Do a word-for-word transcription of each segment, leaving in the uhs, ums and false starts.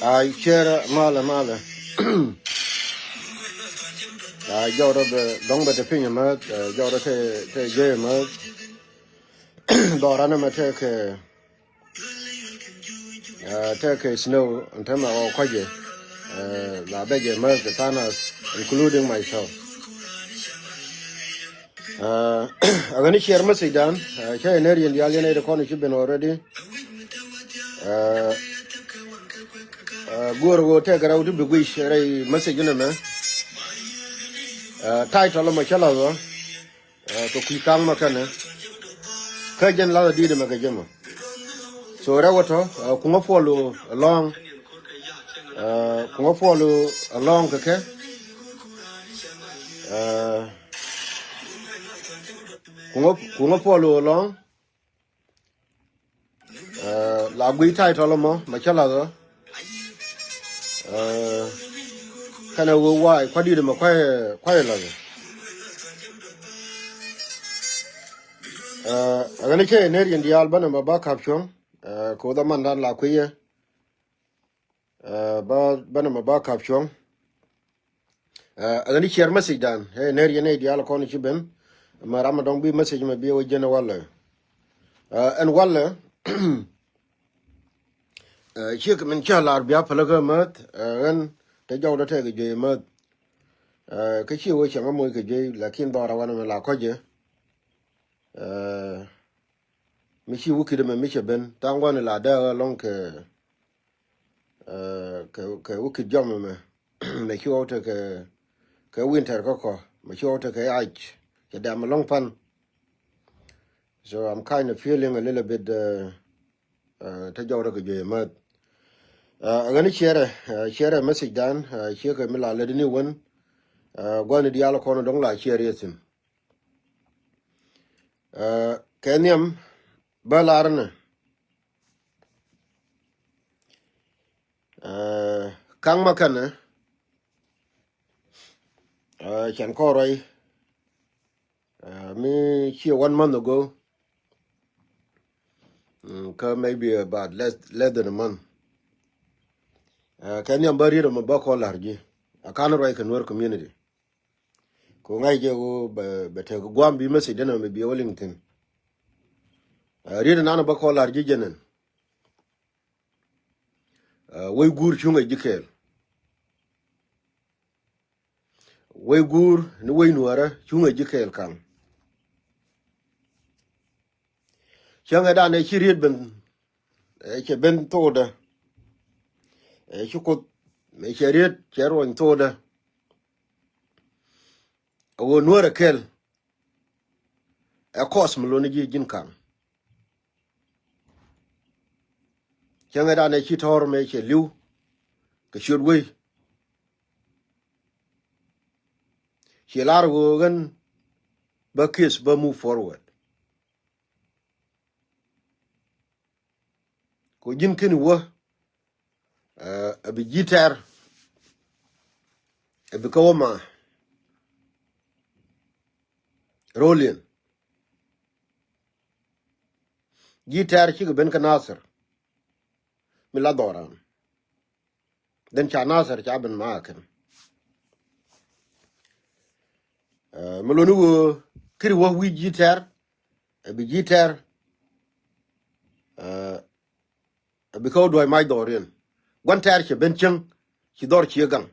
Ay, share, malɛ, malɛ. Ay, jɔwdä bɛ dɔŋ bɛ te piny mɛ, ay, jɔwdä te, te jɛ mɛ. Dɔran mɛ te kɛ, ay, te kɛ snow, te mɛ ɔ kɔjɛ. Ay, la bɛ jɛ mɛ kɛ thanas, including myself. Ay, a gani share message dan, ay, cɛ ner yɛn dial yɛn ɛ de kɔn ci ben already. Ɛ, ɛ, guɔr ɣöö tɛkɛ rɛw ti bi guic rɛy message ni mɛ. Ɛ, title mɛ cä lath ɔ, ɛ, kɛ kui̱ ka̱ŋ mɛ kɛnɛ. Kä jɛn lath a di̱i̱t mɛ kɛ jɛ mɛ. So rɛw ɛ tɔ, ɛ, kuŋä puɔl ɣöö ɛlɔ̱ŋ. Ɛ, kuŋä puɔl ɣöö ɛlɔ̱ŋ kɛ kɛ. Ɛ, kuŋä, kuŋä puɔl ɣöö ɛlɔ̱ŋ. Ɛ, la guiy title mɔ mɛ cä lath ɔ. Ɛ, kɛnɛ wee waay kua̱di̱t mɛ kua̱c, kua̱c lath ɔ. Ɛ, ɛ ɣän cä yɛ ner yɛn diaal bänɛ mɛ ba ka̱p cuɔ̱ŋ. Ɛ, koth amandan la kui̱ yɛ. Ɛ, ba, bänɛ mɛ ba ka̱p cuɔ̱ŋ. Ɛ, ɛ ɣän i̱ share message dan. Ɛ, ner yɛn ɛ diaal kɔn ci ben. Mɛ ram mɛ dɔ̱ŋ bi message mɛ bi wä jɛn walɛ. Ɛ, ɛn walɛ. Ɛ, ciek min ca lar bia päläkä mäth. Ɛ, ɣän te jɔwdä tɛk juey mäth. Ɛ, kä ci wä cɛ mɛ moc kɛ juey, lakin dhɔra wanɛ mɛ la kɔcɛ. Ɛ, mi ci wä kidɛ mɛ mi cɛ ben. Tha̱a̱ŋ gua̱n la dee ɣä lɔŋ kɛ Ɛ, kɛ, kɛ wä kit jɔm mɛ, mɛ ci ɣɔw tekɛ, kɛ winter kä kɔ, mɛ ci ɣɔw tekɛ ice, cɛ dɛm ɛlɔ̱ŋ pan. So I'm kind of feeling a little bit, ɛ, ɛ, te jɔwdä kɛ juey mäth. Ɛ, ɣän i̱ share, ɛ, share message dan, ɛ, ciekɛ mi la lätdä ni wän, ɛ, gua̱n i̱ diaal kɔn dɔ̱ŋ la share yɛ thi̱n. Ɛ, kɛ nhiam bä lar ni. Ɛ, ka̱ŋ ma kɛnɛ, ɛ, cɛn kɔn ruac, ɛ, mi ciɛ one month ago. Mm, kä maybe about less, less than a month. Ɛ, kɛ nhiam bä riet ɛmɛ bä kɔn la̱r ji̱. A kan ruac kɛ Nuer community. Ku ŋa̱c jɛ ɣöö bɛ, bɛ tek gua̱a̱m bi message dɛn ɛmɛ bi wä liŋ thi̱n. Ɛ, riet ɛnan bä kɔn la̱r ji̱ jɛn ɛn. Ɛ, wec guur cuŋ ɛ ji̱ kɛɛl. Wec guur ni wec nuäärä cuŋ ɛ ji̱ kɛɛl kaŋ. Cäŋɛ dan ɛ ci riet ben, ɛ cɛ ben thokdä. Ɛ ci Kuoth, ɛ cɛ riet cɛ ruɔny thokdä. Ɛ ɣöö nuäärä kɛl. Ɛ kɔs mi loni ji̱ ji̱n kaŋ. Cäŋɛ dan ɛ ci tɔ̱r mɛ cɛ li̱w kɛ ciöt wei. Ci lar ɣöö ɣän bä case bä move forward. Ku ji̱n keni wä, ɛ, ɛ bi ji̱ tɛr, ɛ bi kä wä ma roliɛn. Ji̱ tɛr cikɛ ben kä Nasir. mi la dhɔran. Then ca Nasir ca ben ma kɛn. Ɛ, mi loni wee kiri wä wi̱i̱ ji̱ tɛr, ɛ bi ji̱ tɛr. Ɛ, ɛ bi kä wä duɔ̱ɔ̱c mac dhɔriɛn. Gua̱n tɛr cɛ ben cieŋ, ci dhɔr cie gaŋ.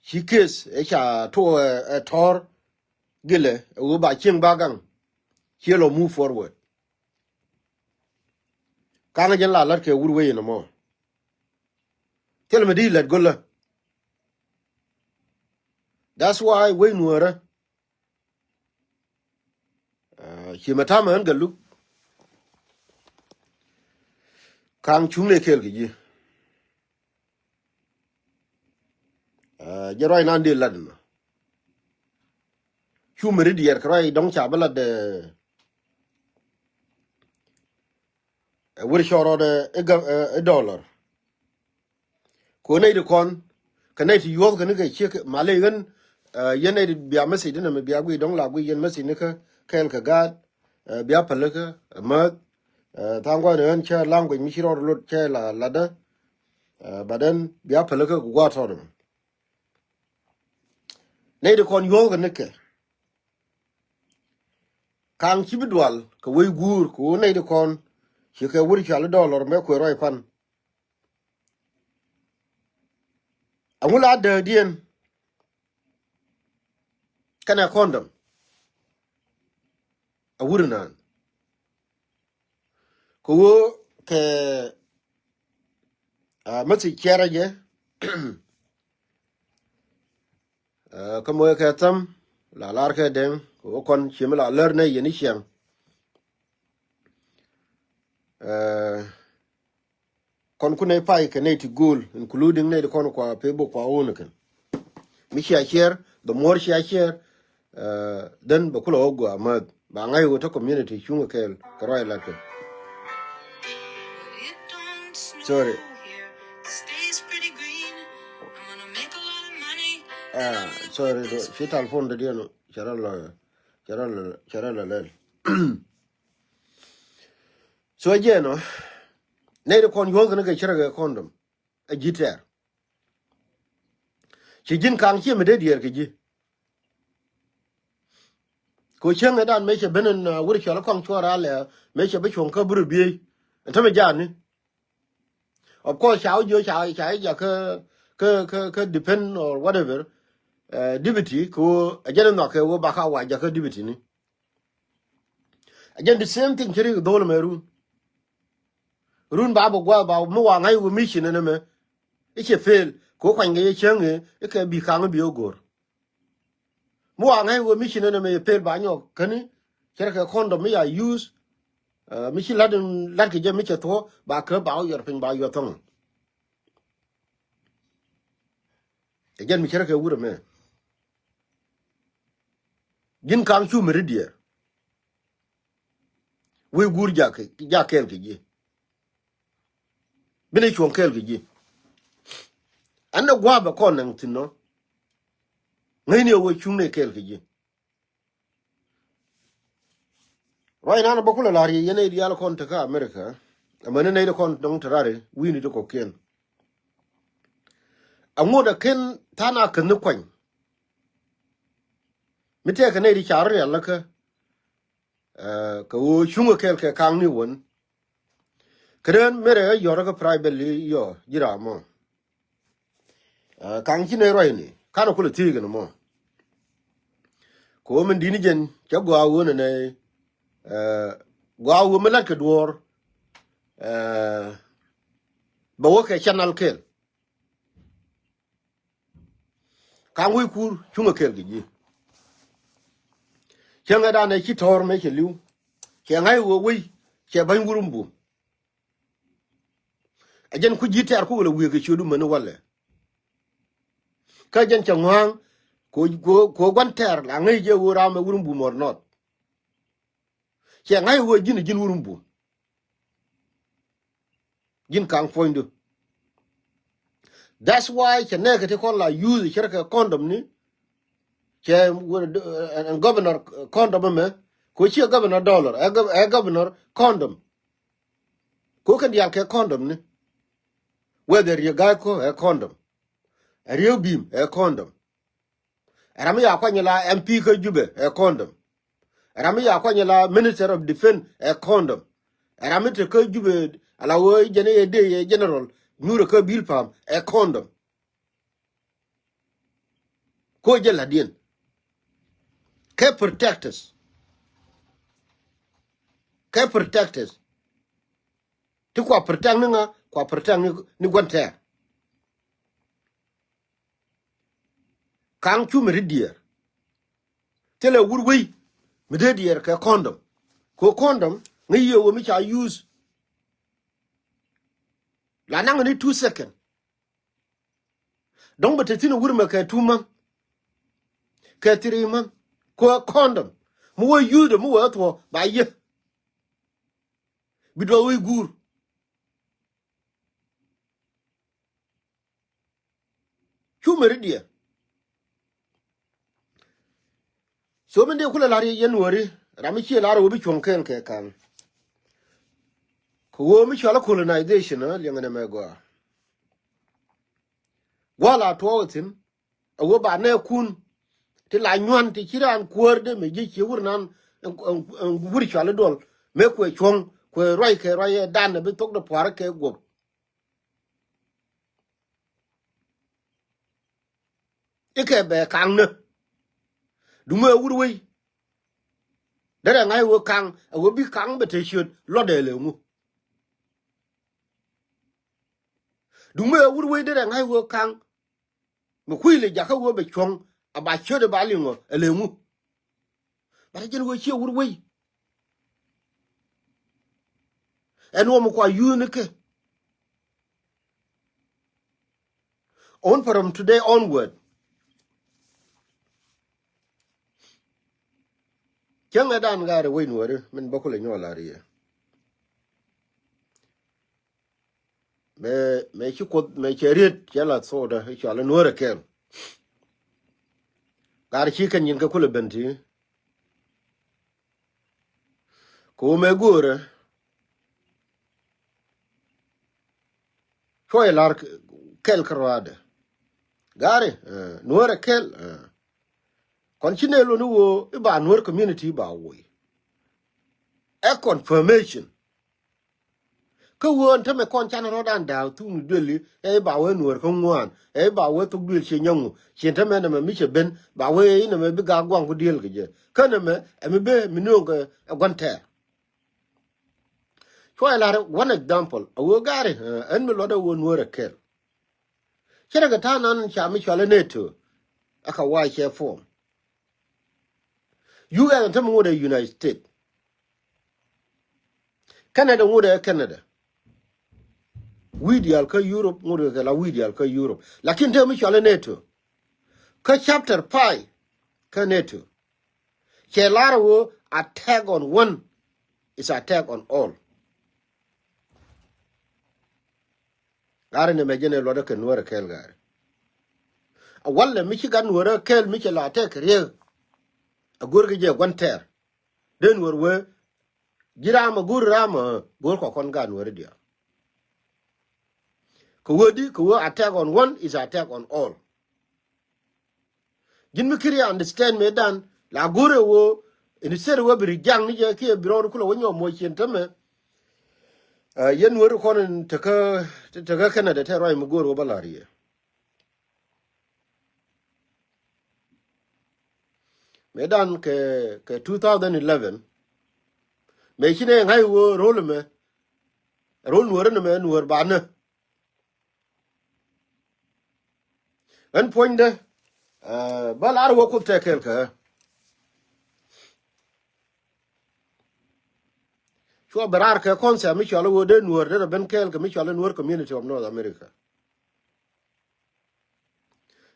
Ci case ɛ ca tuɔ ɛ, ɛ tɔ̱r gilɛ ɛ wee ba cieŋ ba gaŋ. Ciɛ lɔ move forward. Ka̱ŋ jɛn la lät kɛ wur wei in ɛmɔ. Thilɛ mi di lät go̱lä. That's why wei nuɔ̱ɔ̱rä. Ɛ, ci mɛ ta̱mɛ ɣän Gatluak. Ka̱ŋ cuŋ ni kɛɛl kɛ ji̱. Ɛ, jɛ ruac nan dee lat mɛ. Cu mɛ ri diɛɛr kɛ ruac dɔ̱ŋ ca bä lat ɛ, ɛ wur cɔɔr rɔɔdɛ i̱ gam, ɛ, i̱ dollar. Kɛ ɣöö nɛy ti kɔn kɛ nɛy ti yuɔ̱th kɛ ni kɛ ciek malɛ ɣän, ɛ, yɛn nɛy ti bia message ni nɛmɛ bia guiy dɔ̱ŋ la guiy yɛn message ni kä kɛɛl kɛ gaat, ɛ, bia pälikä, ɛ, määth, ɛ, tha̱a̱ŋ gua̱n ɣän cä language mi ci rɔɔd lot cä la latdä, ɛ, but then bia pälikä kɛ gua̱a̱th tɔɔt ɛmɛ. Nɛy ti kɔn yuɔ̱th kɛ ni kɛ. Ka̱ŋ ci bi dual kɛ wec guur kɛ ɣöö nɛy ti kɔn ci kɛ wur cual i̱ dollar mɛ kuëë ruac pan. Aŋu la dääkdiɛn kɛnɛ condom a wur inan. Kɛ ɣöö kɛ, a, message ciɛrɛ jɛ. Ɛ, kä moc kɛ thäm la lar kɛ dɛŋ kɛ ɣöö kɔn ci mi la lär nɛ yɛn i̱ ciɛŋ. Ɛ, kɔn ku nɛy pay kɛ nɛy ti go̱o̱l, including nɛy ti kɔn kua Facebook kua ɣöö ni kɛn. Mi cia share, the more cia share, ɛ, then bɛ kulɛ ɣɔk gɔaa määth. Ba ŋa̱c ɣöö te community cuŋ kɛɛl kɛ ruac lat kɛ. Sorry. Ah, sorry, do. Ci telephone de diɛn cɛ rɔ lɔ, cɛ rɔ lɔ, cɛ rɔ lɔ lɛl. So, jiɛn ɔ, nɛy ti kɔn yuɔ̱th kɛ ni kɛ cɛ rɛ kɛ condom. A ji̱ tɛɛr. Ci ji̱n ka̱ŋ ciɛ mi dee diɛɛr kɛ ji̱. Kɛ cäŋ ɛ dan mëë cɛ ben in, uh, wur cɔl kɔŋ cuɔr alɛ, mëë cɛ bi cuɔ̱ŋ kä bi rɔ biey. Ɛn tämɛ ja̱a̱ni. Of course, ca wä jiö ca, ca jakä kä, kä, kä depend or whatever, uh, deputy kɛ wä, ɛ jɛn in nhɔk kɛ wä ba ka wa jakä deputy ni. Ɛ jɛn the same thing ci rik dhol mɛ run. Run ba bi gua̱a̱ ba mi wa ŋa̱c wä mission ɛn ɛmɛ. I̱ cɛ fail kɛ wä kuany kɛ yɛ cäŋ ɛ, i̱ kɛ bi ka̱ŋ bi wä go̱r. Mi wa ŋa̱c wee mi ci nɛn ɛmɛ yɛ pel ba nyɔk käni cɛ rɛ kɛ condom mi ya use, uh, mi ci lat in lat kɛ jɛ mi cɛ thuɔ ba kä ba wä yuɔr piny ba yuɔr thɔŋ. Ɛ jɛn mi cɛ rɛ kɛ wur ɛmɛ. Ji̱n ka̱ŋ cu mi ri diɛɛr. Wec guur jak, jak kɛɛl kɛ ji̱. Bi ni cuɔ̱ŋ kɛɛl kɛ ji̱. Ɛn ni gua̱a̱p ɛ kɔn naŋ thi̱n nɔ. Ŋäcni ɛ wec cuŋni kɛɛl kɛ ji̱. Ruac nan bä kulɛ la̱r yɛ yɛn nɛy diaal kɔn tekä America. Amäni nɛy ti kɔn dɔ̱ŋ te rari wi̱i̱ni ti kɔ̱kiɛn. Aŋot ɛ ken tha̱a̱ŋ a käth ni kuany. Mi tɛɛkɛ nɛy ti ca rɔ rial läkä. Ɛ, kɛ ɣöö cuŋä kɛɛl kɛ ka̱ŋni wän. Kɛ rɛn merɛ ɛ yɔr kä privately yɔ ji̱ ram mɔ. Ɛ, ka̱ŋ ci nɛ ruacni kanɛ kulɛ thiec kɛn mɔ. Kɛ ɣöö min di̱t ni jɛn cɛ gɔaa ɣöö nɛnɛ, ɛ, gɔaa ɣöö mi la̱t kɛ duɔ̱ɔ̱r. Ɛ, bɛ wä kɛ channel kɛɛl. Ka̱ŋ wec kuur cuŋä kɛɛl kɛ ji̱. Cäŋɛ danɛ ci tɔ̱ɔ̱r mëë cɛ li̱w. Cɛ ŋa̱c ɣöö wec cɛ bäny wur in bum. Ɛ jɛn ku ji̱ tɛ̈r ku wälɛ wi̱i̱ kɛ ciötdu mäni walɛ. Kä jɛn cɛ ŋɔ̱a̱ŋ kɛ ɣöö, kɛ ɣöö, kɛ ɣöö gua̱n tɛ̈r la ŋäc jɛ ɣöö ram ɛ wur in bum or not. Cɛ ŋa̱c ɣöö ji̱n ji̱n wur in bum. Ji̱n ka̱ŋ puɔ̱nydu. That's why cɛ nɛɛkɛ ti kɔn la use cɛ rɛ kɛ condom ni. Cɛ wur, ɛn, ɛn governor condom ɛmɛ. Kɛ ɣöö ciɛ governor dollar, ɛ gov-, ɛ governor condom. Ko kɛn diaal kɛ condom ni. Whether riek ga̱a̱c ko ɛ condom. Ɛ riek bi̱i̱m ɛ condom. Ɛ ram mi ca kuany la M P kä Jubɛ ɛ condom. Ɛ ram mi ca kuany la Minister of Defense ɛ condom. Ɛ ram mi te kä Jubɛ ala wee jɛn ɛ dee ɛ general nyuurɛ kä Bilpam ɛ condom. Ko jɛ la̱tdiɛn. Kɛ protectors. Kɛ protectors. Ti kua protect ni ŋa, kua protect ni, ni gua̱n tɛɛr. Ka̱ŋ cu mi ri diɛɛr. Thilɛ wur wei mi dee diɛɛr kɛ condom. Ko condom ŋäc yɛ wä mi ca use. La naŋ ni two second. Dɔ̱ŋ bɛ te thi̱n wur mɛ kɛ two month. Kɛ three month. Ko condom mi wä use dɛ mi wä thuɔ ba yɛ. Bi duɔth wä i̱ guur. Cu meri diɛ. So min dee kulɛ la̱r yɛ Nuɔri ram mi ciɛ la̱r wä bi cuɔ̱ŋ kɛɛl kɛ ka̱n. Kɛ wä mi cɔal colonization ɛ liɛŋɛ nɛ mɛ gɔaa. Gua̱l a tuɔɔk thi̱n. A wee ba nɛɛkun ti la nyuan ti ci raan kuäär dee mi ji̱ cie wur nan. Ɛn wur cɔal i̱ duɔl mëë kuɛ cuɔ̱ŋ kuɛ ruac kɛ ruac ɛ dan ɛ bi thok dee pua̱a̱r kɛ guɔ̱p. Ikɛ bɛ kaŋ nä. Duŋ mëë wur wei. Derɛ ŋa̱c wee kaŋ a wee bi kaŋ bɛ te ciöt luɔtdɛ lɛ ŋu. Duŋ mëë wur wei derɛ ŋa̱c wee kaŋ. Mi kui̱ lɛ jakä wee bɛ cuɔ̱ŋ a ba ciöt ɛ ba liŋɔ ɛ lɛ ŋu. Bat a jɛn wee ciɛ wur wei. Ɛn wä mi kua yuuth ni kɛ. On from today onward. Cäŋɛ dan gaari wec Nuɔri min bä kulɛ nyɔɔl a riɛ. Mɛ mɛ ci kuoth mɛ cɛ riet cɛ la thokdä i̱ cɔal i̱ Nuɔrɛ kɛl. Gaari ci kɛn nyin kɛ kulɛ ben ti. Kɛ wä mɛ go̱o̱rɛ. Cuɔy lar kɛl kä ruaadɛ. Gaari Nuɔrɛ kɛl. Kɔn ci nɛ luni wä i̱ ba Nuɔr community ba woi. Ɛ confirmation. Kä wä ɛn tämɛ kɔn canɛ rɔ̱dan da̱a̱k thuk ni dueli ɛ i̱ ba wee Nuɔr kä ŋuan ɛ i̱ ba wee thuk duel cie nyɔŋu cien tämɛ nɛmɛ mi cɛ ben ba wee i̱ nɛmɛ bi gaak guaŋ ku diel kɛ jɛ kä nɛmɛ ɛ mi ben mi nööŋ kɛ ɛ gua̱n tɛɛr. Cuɔy lar one example a wee gaari ɛn mi luɔt ɛ wee Nuɔr ɛ kɛl. Cɛ rɛ kɛ ta̱a̱ nan ca mi cual ɛ NATO. Ɛ ka wa̱a̱ cɛ form. U S ɛn tämɛ ŋot ɛ United States. Canada ŋot ɛ Canada. Wi̱i̱ diaal kä Europe ŋot ɛ kɛ la wi̱i̱ diaal kä Europe. Lakin te mi cual ɛ NATO. Kä chapter five kä NATO. Cɛ lar wä attack on one is attack on all. Gaari ni mɛ jɛn ɛ luɔt ɛ kɛ Nuɔrɛ kɛl gaari. A walɛ mi ci gat Nuɔrɛ kɛl mi cɛ la tɛk kɛ riek. A go̱r kɛ jɛ gua̱n tɛɛr. Den wär wee ji̱ ram a go̱r ram a go̱r kɔ kɔn gat Nuɔrɛ diaal. Kɛ wee di kɛ wee attack on one is attack on all. Ji̱n mi kiri understand mëë dan la go̱rɛ wee instead wee bi ri jaŋ ni jɛ kiɛ bi rɔɔd kulɛ wee nyɔm mɔ cien tämɛ. Yɛn weri kɔn in tekä tekä Canada te ruac mi go̱o̱r wä bä la̱r yɛ. Mëë dan kɛ kɛ two thousand eleven. Mëë ci nɛ ŋa̱c wä ro̱l mɛ ro̱l nuɔ̱ri ni mɛ nuɔ̱r banä. Ɣän puɔ̱nydä bä lar wä kuoth tɛk kɛɛl kɛ ɣä. Cuɔ bɛ raar kɛ kɔn thɛm mi cɔl wä dee nuɔ̱r dee rɛ ben kɛɛl kɛ mi cɔl Nuɔ̱r Community of North America.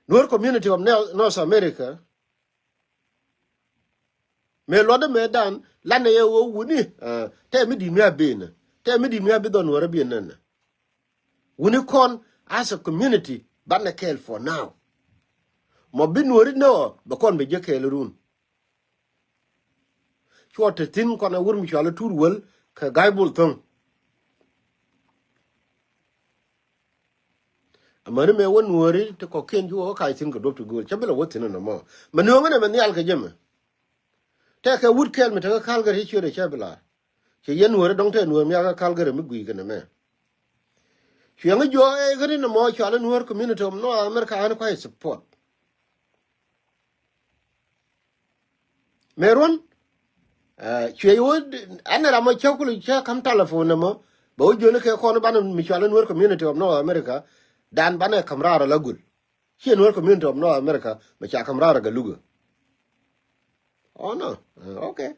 Nuɔ̱r Community of North America. Mëë luɔtdä mëë dan lanɛ yɛ wä wuni tɛ mi di̱t mi a ben tɛ mi di̱t mi a bi dhɔn wärä bi nɛn. Wuni kɔn as a community banɛ kɛɛl for now. Mɔ bi nuɔri nɛ ɔ bɛ kɔn bɛ jɛ kɛɛl run. Cuɔ te thi̱n kɔn a wur mi cual a tuur wäl kɛ ga̱y bul tho̱ŋ. Mäni mëë wä nuääri ti kɔ̱kiɛn ci wä wä kac thi̱n kɛ duɔ̱p ti gööl. Cä bi lɛ wä thi̱n ɛn ɛmɔ. Mɛ nuääŋä nɛ mɛ nhial kɛ jɛ mɛ. Tɛkɛ wut kɛl mi tekä Calgary ciötdɛ cä bi lar. Ci yɛn nuääri dɔ̱ŋ tɛ nuäär mi a kä Calgary mi gui̱i̱ kɛ nɛ mɛ. Cuɛ ŋä jiɔ ɛ ɣäri nɛ mɔ cɔal ɛ Nuäär Community of North America ɣän kuay support. Mëë ruɔ̱n, cuɛ wä ɛn ram mɔ cä kulɛ cä ka̱m telephone nɛ mɔ bɛ wä jiöni kɛ kɔn banɛ mi cɔal ɛ Nuäär Community of North America. Dan banɛ ka̱m raar ala gul. Ciɛ Nuäär Community of North America mɛ ca ka̱m raar aga lugä. Oh no. Okay.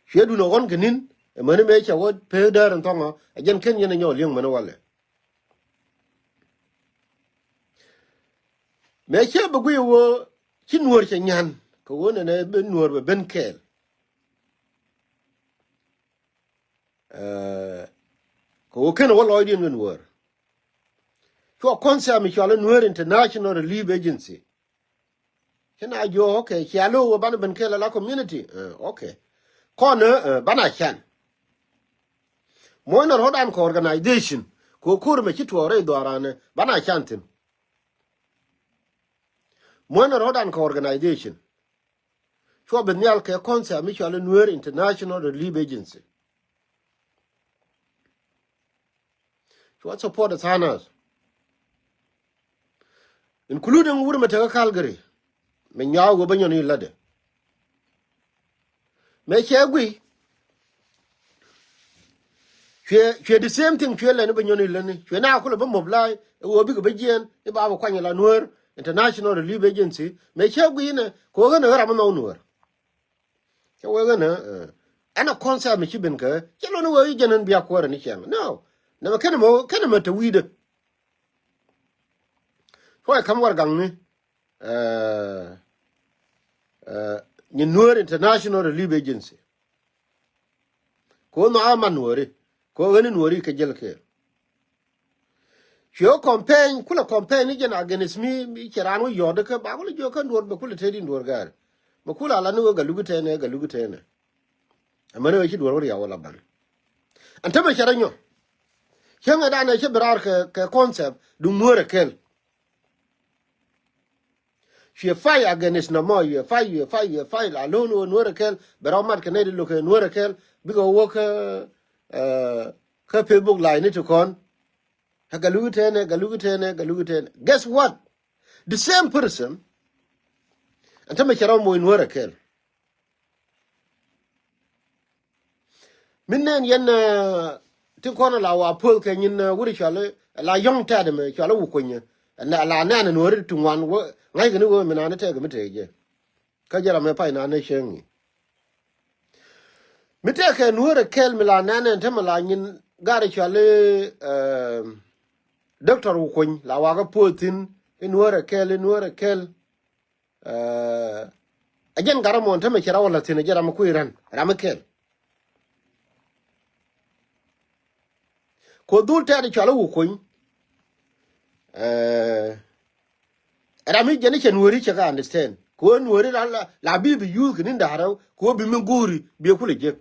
Cuɛ dun ɛ ɣɔn kɛ ni̱n. Ɛ mäni mëë cɛ wä pee däär ɛn thɔŋɔ ɛ jɛn ken yɛn ɛ nyɔk li̱eŋ mäni walɛ. Mëë cä bɛ guiy wä ci nuäär cɛ nyan kɛ wä nɛnɛ ben nuäär bɛ ben kɛɛl. Kɛ wä ken wä lɔcdiɛn ben wäär. Cuɔ kɔn thiam mi cɔal ɛ Nuäär International Relief Agency. Ci na jiɔ, okay, cia lo̱o̱ wä banɛ ben kɛɛl ala community. Okay. Kɔn banɛ can. Muɔ̱nɛ rɔ̱dan kɛ organization kɛ wä ko̱r mɛ ci tuɔɔk rɛy dhuaaranɛ banɛ can thi̱n. Muɔ̱nɛ rɔ̱dan kɛ organization. Cuɔ bi nhial kɛ kɔn thiam mi cɔal ɛ Nuäär International Relief Agency. Cuɔ support ɛ tha̱a̱ŋ including wur mɛ tekä Calgary. Mɛ nyɔak wä bä nyɔn i̱ lätdɛ. Mɛ cɛ guiy. Cuɛ, cuɛ the same thing cuɛ lɛni bä nyɔn i̱ lätni cuɛ na kulɛ bä mobilise ɛ wä bikɛ bä jiɛn i̱ ba bä kuany ala Nuäär International Relief Agency. Mɛ cɛ guiy inɛ kɛ wä ɣän ɛ ɣän ram mi nhɔk Nuäär. Cɛ wee ɣän ɛ ɛn ɛ kɔn thiam mi ci ben kɛ cɛ lon wee i̱ jɛn ɛn bia kuäärä ni cɛŋ. No. Nɛmɛ kenɛ mɛ kenɛ mɛ te wi̱i̱dä. Cuɔ ɛ ka̱m warɛgakni nyin Nuäär International Relief Agency. Kɛ wä nhɔakä man nuääri kɛ wä ɣän i̱ nuääri kɛ jäl kɛɛl. Cuɛ wä campaign kulɛ campaign ni jɛn against mi, mi cɛ raan wä yɔ̱ɔ̱t kä ba kulɛ jiök kä duɔ̱ɔ̱r bɛ kulɛ tëëdi duɔ̱ɔ̱r gäär. Mɛ kulɛ ala ni wä Galugi tɛnɛ, Galugi tɛnɛ. Amäni wä ci duɔ̱ɔ̱r wä riaw wä la ban. Ɛn tämɛ cɛ rɔ nyɔ. Cäŋɛ danɛ cä bi raar kɛ, kɛ concept duŋ nuäärɛ kɛl. Cuɛ fight against nɔmɔ, cuɛ fight, cuɛ fight, cuɛ fight la lo̱n wä nuäärɛ kɛl bɛ rɔ mat kɛ nɛy di lo̱k kɛ nuäärɛ kɛl bikɛ wä kä, kä Facebook line ni ti kɔn. Ɛ Galugi tɛnɛ, Galugi tɛnɛ, Galugi tɛnɛ. Guess what? The same person. Ɛn tämɛ cɛ rɔ moc nuäärɛ kɛl. Min nɛn yɛn ti kɔn la wa puɔth kɛ nyin wuri cuali la yɔ̱ŋ tɛt mɛ cuali wu kunyɛ. La nɛn nuäri ti ŋuan wä ŋa̱ckɛ ni wä mi nani tɛk mi tɛk jɛ. Kä jɛ ram mɛ pay nani cieŋ i̱ mi tɛk kɛ nuäri kɛl mi la nɛn ɛn te mi la nyin gari cuali doctor wu kuny la wakä puɔth thin i̱ nuäri kɛl i̱ nuäri kɛl. Ɛ jɛn gat rɔ mɔ ɛn tämɛ cɛ rɔ wä la̱th thi̱n ɛ jɛn ram mi kui̱ rän ram mi kɛl. Kɛ ɣöö dhul tɛ̈t cual i̱ wä kuny. Ɛ ram mi jɛn i̱ cɛ nuääri cɛ kɛ understand kɛ ɣöö nuääri la bi bi yuuth kɛ ni̱n da̱a̱r rɛw kɛ ɣöö bi mi go̱o̱ri bi ɛ kulɛ jek.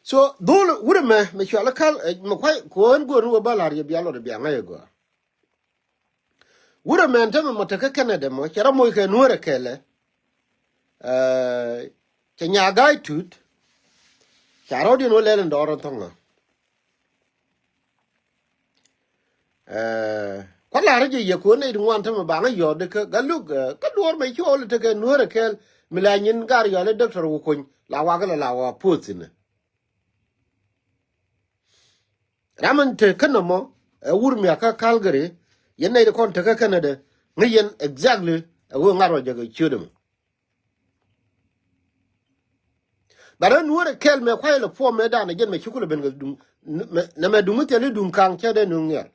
So dhul wurɛ mɛ mɛ cual i̱ kal mɛ kuay kɛ ɣöö ɛn go̱o̱r ni wä bä la̱r yɛ bia lɔt bia ŋa̱c ɛ gɔaa. Wurɛ mɛn tämɛ mɔ tekä Canada mɔ cɛ rɔ moc kɛ nuäärɛ kɛlɛ. Cɛ nyaa ga̱a̱c tut. Ca rɔ̱diɛn wä lɛl in dɔɔr in thɔŋä. Kua̱r la̱rä jɛ yɛ ko̱n nɛy ti ŋuan tämɛ baŋä yɔɔt di kä Galuk kä duɔ̱ɔ̱r mɛ ci ɣɔl tekɛ nuäärɛ kɛl mi la nyin gar yɔl i̱ doctor wä kuny la wakä la la wa puɔth thi̱n. Ram in te kä nɔmɔ ɛ wur miakä Calgary. Yɛn nɛy ti kɔn te kä Canada ŋäc yɛn exactly ɛ wee ŋa̱t rɔ jɛ kɛ ciöt ɛmɔ. But ɛ nuäärɛ kɛl mɛ kuay lɛ puɔm mɛ danɛ jɛn mɛ ci kulɛ ben kɛ duŋ nɛ mɛ duŋ mi thil i̱ duŋ kaŋ cɛ dee nuŋ nhial.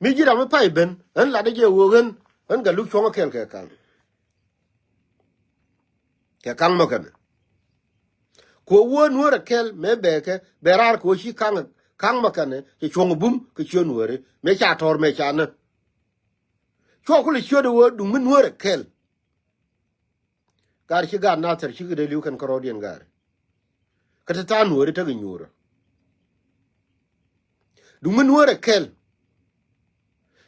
Mi ji̱ ram mi pay ben ɣän latdä jɛ ɣöö ɣän ɣän Galuk cuɔ̱ŋä kɛl kɛ ka̱n. Kɛ ka̱ŋ mɔ kɛnɛ. Kɛ ɣöö wä nuäärɛ kɛl mëë bɛɛkɛ bɛ raar kɛ ɣöö ci ka̱ŋ ka̱ŋ mɔ kɛnɛ cɛ cuɔ̱ŋ bum kɛ ciö nuääri mëë ca tɔ̱r mëë ca nä. Cuɔ kulɛ ciöt ɣöö duŋ mi nuäärɛ kɛl. Gaar ci gaat Nathir cikɛ dee li̱w kɛn kärɔɔdiɛn gaar. Kä te tha̱a̱ŋ nuääri tekɛ nyuurä. Duŋ mi Nuäärɛ kɛl.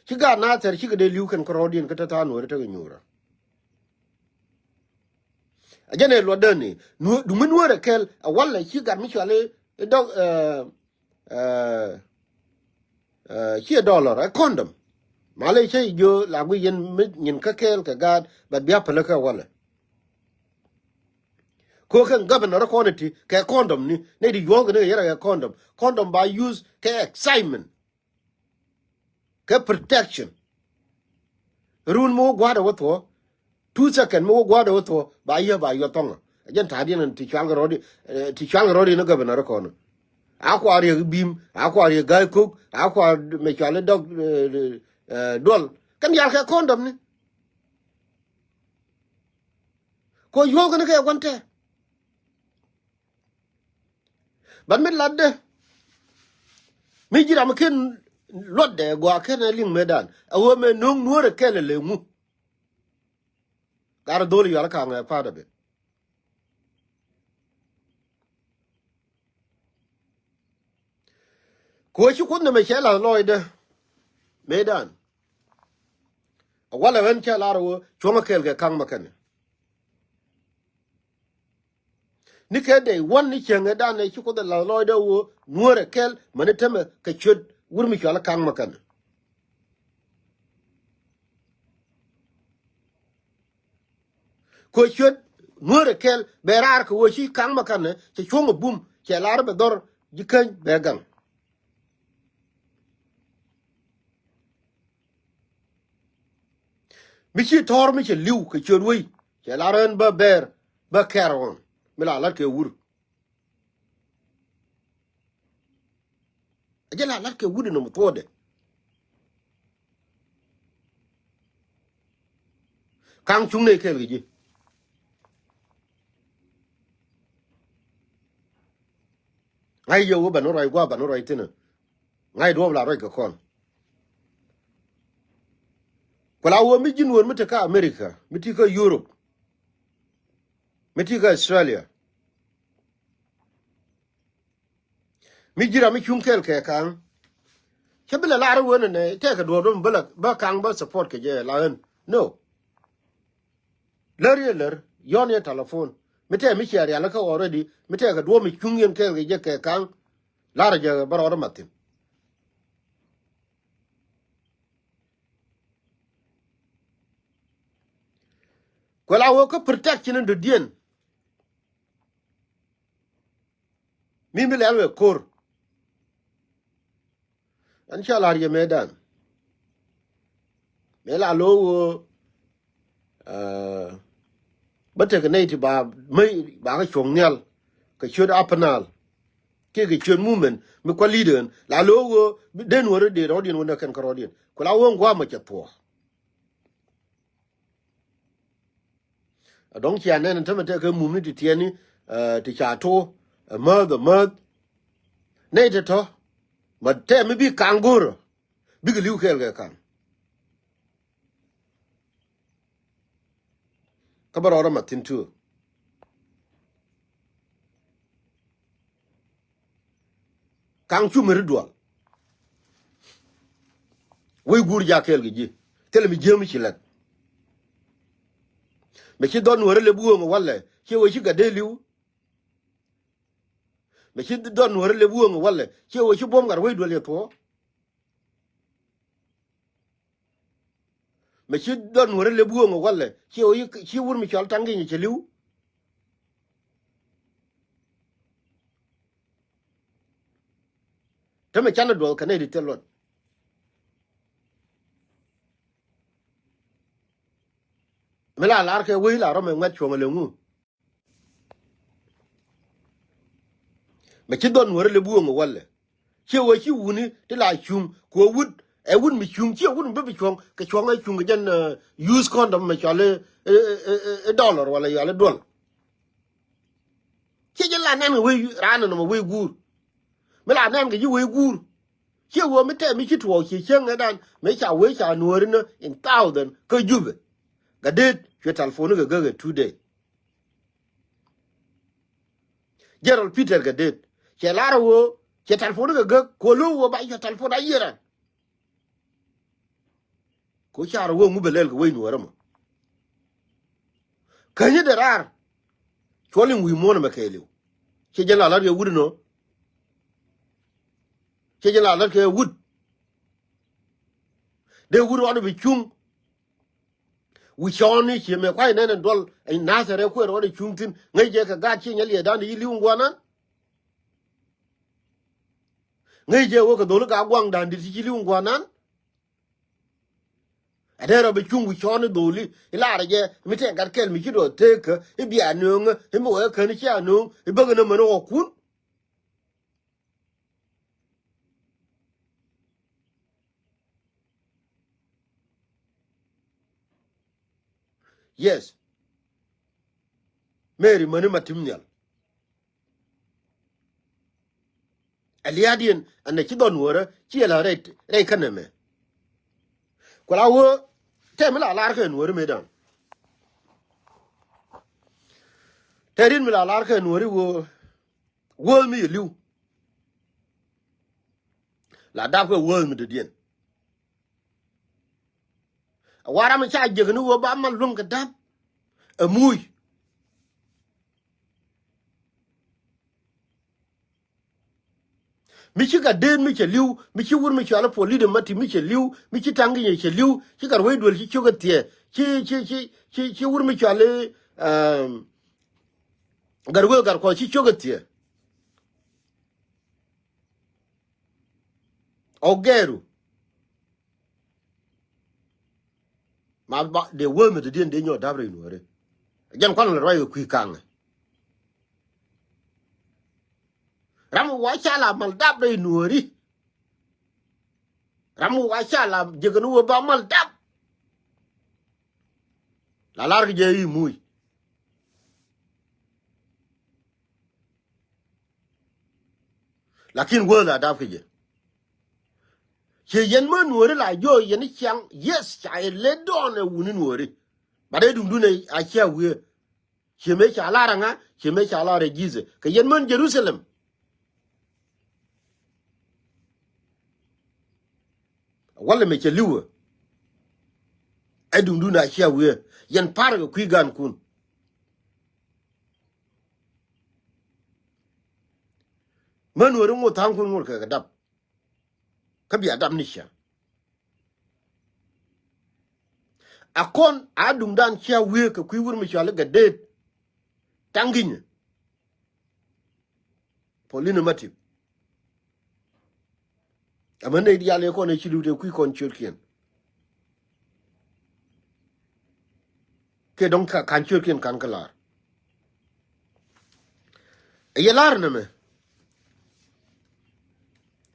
Ci gaat Nathɛr cikɛ dee li̱w kɛn kärɔɔdiɛn kä te tha̱a̱ŋ Nuäärɛ tekɛ nyuurä. A jɛn ɛ luɔtdäni duŋ mi Nuäärɛ kɛl ɛ walɛ ci gat mi cuali i̱ dɔk. Ɛ, ɛ, ciɛ dollar ɛ condom. Malɛ cä jiö la guic yɛn mi nyin kä kɛɛl kɛ gaat, but bia pälä kä walɛ. Ko kɛn governor kɔn iti kɛ condom ni, nɛ di yuɔ̱ŋ kɛ ni kɛ yɛrɛ kɛ condom. Condom ba use kɛ excitement. Kɛ protection. Run mi wä gua̱a̱dɛ wä thuɔ. Two second mi wä gua̱a̱dɛ wä thuɔ ba yä ba yɔ thɔŋä. Ɛ jɛn ta̱a̱diɛn ti cual kɛ rɔɔdi, eh, ti cual kɛ rɔɔdi ni governor kɔn. A kua riek bim, a kua riek ga̱a̱c kok, a kua mɛ cual i̱ dɔk, eh, eh, duɔl. Kɛn yal kɛ condom ni. Ko yuɔ̱ŋ kɛ ni kɛ gua̱n tɛ. But mi latdä mi ji̱ ram mi ken luɔtdɛ gɔaa ken ɛ liŋ mëëdan. A ɣöö mɛ no̱o̱ŋ Nuäärɛ kɛl ɛ lɛ ŋu. Gat ɛ dho̱l yual ka̱ŋ ɛ part of it. Kɛ ɣöö ci Kuoth nɛmɛ cɛ la̱th lɔɔcdä mëëdan. A walɛ ɣän cɛ lar ɣöö cuɔ̱ŋä kɛɛl kɛ ka̱ŋ mɛ kɛnɛ. Ni kɛ dee wän ni cieŋɛ danɛ ci Kuoth ɛ la̱th lɔɔcdä ɣöö Nuäärɛ kɛl mäni tämɛ kɛ ciöt wur mi cual ka̱ŋ mɛ kɛnɛ. Kɛ ciöt Nuäärɛ kɛl bɛ raar kɛ ɣöö ci ka̱ŋ mɛ kɛnɛ cɛ cuɔ̱ŋ ɛ bum cɛ lar bɛ dhɔr ji̱ käny bɛ gaŋ. Mi ci tɔ̱ɔ̱r mi cɛ li̱w kɛ ciöt wei cɛ lar ɣän bä bɛɛr bä kɛɛr ɣɔn mi la la̱t kɛ wur. A jɛ la la̱t kɛ wut inɔ mi thuɔɔdɛ. Ka̱ŋ cuŋ nɛ kɛɛl kɛ ji̱. Ŋa̱c yɛ wä bani ruac gua̱a̱ bani ruac thi̱n. Ŋa̱c duɔ̱ɔ̱p la ruac kɛ kɔn. Ku la wä mi ji̱n wä mi te kä America, mi ti kä Europe, mi ti kä Australia. Mi ji̱ ram mi cuŋ kɛɛl kɛ ka̱ŋ. Cä bi lɛ lar wen nɛ tɛkɛ duɔ̱ɔ̱r dom bä la bä ka̱ŋ bä support kɛ jɛ la ɣän. No. Lär yɛ lär yɔ̱n yɛ telephone. Mi tɛɛ mi ciɛ rial kä already mi tɛkɛ duɔ̱ɔ̱r mi cuŋ yɛn kɛɛl kɛ jɛ kɛ ka̱ŋ. Lar jɛ bä rɔɔd ɛ mathin. Kuɛ la wä kä protection in dɔ̱diɛn. Mi mi lɛl wɛ ko̱r. Ɛn ca la̱r yɛ mëëdan. Mëë la lo̱o̱ ɣöö, eh, bä tekɛ nɛy ti ba, mäc ba kä cuɔ̱ŋ nhial kɛ ciöt Upper Nile kiɛ kɛ ciöt movement mi kua̱ leader ɛn la lo̱o̱ ɣöö bi den wä rɔ̱diɛn rɔ̱diɛn wä näk kɛn kä rɔ̱diɛn ku la wä ŋua̱a̱ mɔ cɛ thuɔ̱ɔ̱. A dɔ̱ŋ cia nɛn tämɛ tɛkɛ mumni ti tiɛni, eh, ti ca to, eh, mäth, eh, mäth. Nɛy te tɔ̱ ma tɛm mi bi kaŋ go̱rä bikɛ li̱w kɛɛl kɛ kaŋ. Kä bä rɔɔdä ma thi̱n tuur. Kaŋ cu mi ri dual. Wec guur jakɛɛl kɛ ji̱ thilɛ mi jiäm ci lɛt. Mɛ ci dhɔn nuɔ̱rä lɛ bi ɣöŋ walɛ ciɛ wec ci gat dee li̱w. Mɛ ci dhɔn nuɔ̱rä lɛ bi ɣöŋ walɛ ciɛ wec ci buɔ̱m gat wec dual yɛ thuɔ̱ɔ̱. Mɛ ci dhɔn nuɔ̱rä lɛ bi ɣöŋ walɛ ciɛ wec ci wur mi cɔal taŋ gi̱ny cɛ li̱w. Te mɛ canɛ duɔth kɛ nɛy ti thil luɔt. Mi la lar kɛ wec la rɔmɛ ŋuɛt cuɔ̱ŋ ɛ lɛ ŋu. Mɛ ci dhɔn nuɔ̱rä lɛ bi ɣöŋ walɛ ciɛ wec ci wuni ti la cuŋ ku ɛ wut ɛ wut mi cuŋ ciɛ wut mi bi bi cuɔ̱ŋ kɛ cuɔ̱ŋ ɛ cuŋ kɛ jɛn, eh, use condom mɛ cɔal i̱, i̱, i̱, i̱ dollar wala cɔal i̱ duɔl. Ciɛ jɛ la nɛn kɛ wec raan nɔmɔ wec guur. Mi la nɛn kɛ ji̱ wec guur. Ciɛ wee mi tɛm mi ci tuɔɔk ci cieŋ ɛ dan mi ca wec ca nuɔ̱ɔ̱ri ni in thousand kä Jubɛ. Gat deet cuɛ telephone kɛ gäk ɛ two day. General Peter Gat deet cɛ lar ɛ wee Cɛ tɛlpon kɛ gek, kɛ lo̱w wä ba cɛ tɛlpon a yiëran. Kɛ car wä ŋu bɛ lɛl kɛ wec nuɔ̱ɔ̱rä mɔ. Känyä dee raar. Cuɔl in wi̱i̱ muɔ̱ɔ̱n ɛmɛ kɛɛliw. Cɛ jɛn la la̱t kɛ wut inɔ. Cɛ jɛn la la̱t kɛ wut. Dee wut rɔɔdɛ bi cuŋ. Wi̱i̱ cɔɔni ciɛ mɛ kuay nɛn ɛn duɔl ɛn nathɛrɛ kuɛɛr rɔɔdɛ cuŋ thi̱n ŋäc jɛ kɛ gaat ciɛ nyɛ liɛɛdan di yi li̱w in guanan. Ŋäc jɛ wä kɛ dholi ka guaŋdan di ti ci li̱w in guanan. Ɛ dee rɔ bi cuŋ wi̱i̱ cɔɔni dholi i̱ laarɛ jɛ mi tɛk gat kɛl mi ci dɔɔth teekä i̱ bia nööŋä i̱ mi wee käni cia nööŋ i̱ bäkɛ nä män ɣɔkun. Yes. Mary mäni ma tim nhial. Ɛ lia̱a̱diɛn ɛn ɛ ci dhɔn wärä ci ɛ la rɛy rɛy känɛ mɛ. Kuɛ la wä tɛm mi la lar kɛ nuɔ̱ri mëë da̱a̱n. Tɛ rin mi la lar kɛ nuɔ̱ri wä wä mi yɛ li̱w. La dap kɛ wä mi dɔ̱diɛn. A waram ca jek ni wä ba mal luäŋ kɛ dap. Ɛ muc. Mi ci ka den mi cɛ li̱w, mi ci wur mi cuali polidɛ ma ti mi cɛ li̱w, mi ci taŋ ginyɛ cɛ li̱w, ci ka ruec duel ci ciök ɛ thiɛ, ci ci ci ci ci wur mi cuali gar wee gar kɔ ci ciök ɛ thiɛ. Ɔ gɛɛru. Ma ba de wee mi dee diɛn dee nyɔ dap rɛy nuɔri. Jɛn kuan lɛ ruac kɛ kui̱ kaŋɛ. Ram wa ca la mal dap rɛy nuɔri. Ram wa ca la jek ni wee ba mal dap. La lar kɛ jɛ i̱ muc. Lakin wee la dap kɛ jɛ. Ciɛ yɛn mä nuɔri la jɔɔ yɛn i̱ ciaŋ, yes, ca yɛ let down ɛ wuni nuɔri. But ɛ duŋdun ɛ a cia wiee. Ciɛ mëë ca lar aŋa, ciɛ mëë ca lar ɛ Jesus. Kɛ yɛn män Jerusalem. Walɛ mɛ cɛ li̱wä. Ɛ duŋdun a cia wiee. Yɛn par kɛ kui̱ gankun. Män wä ri ŋot tha̱a̱ŋkun ŋot kɛ kɛ dap. Kä bia dap ni cia. A kɔn a duŋdan cia wiee kɛ kui̱ wur mi cuali gɛ deet. Taŋ ginyɛ. Paulina Matip. Ɛmɛ nɛy diaal ëë kɔn ëë ci li̱w tëë kui̱ kɔn ciötkiɛn. Kɛ dɔ̱ŋ ka ka̱n ciötkiɛn ka̱n kä la̱r. Ɛ yɛ la̱r nɛmɛ.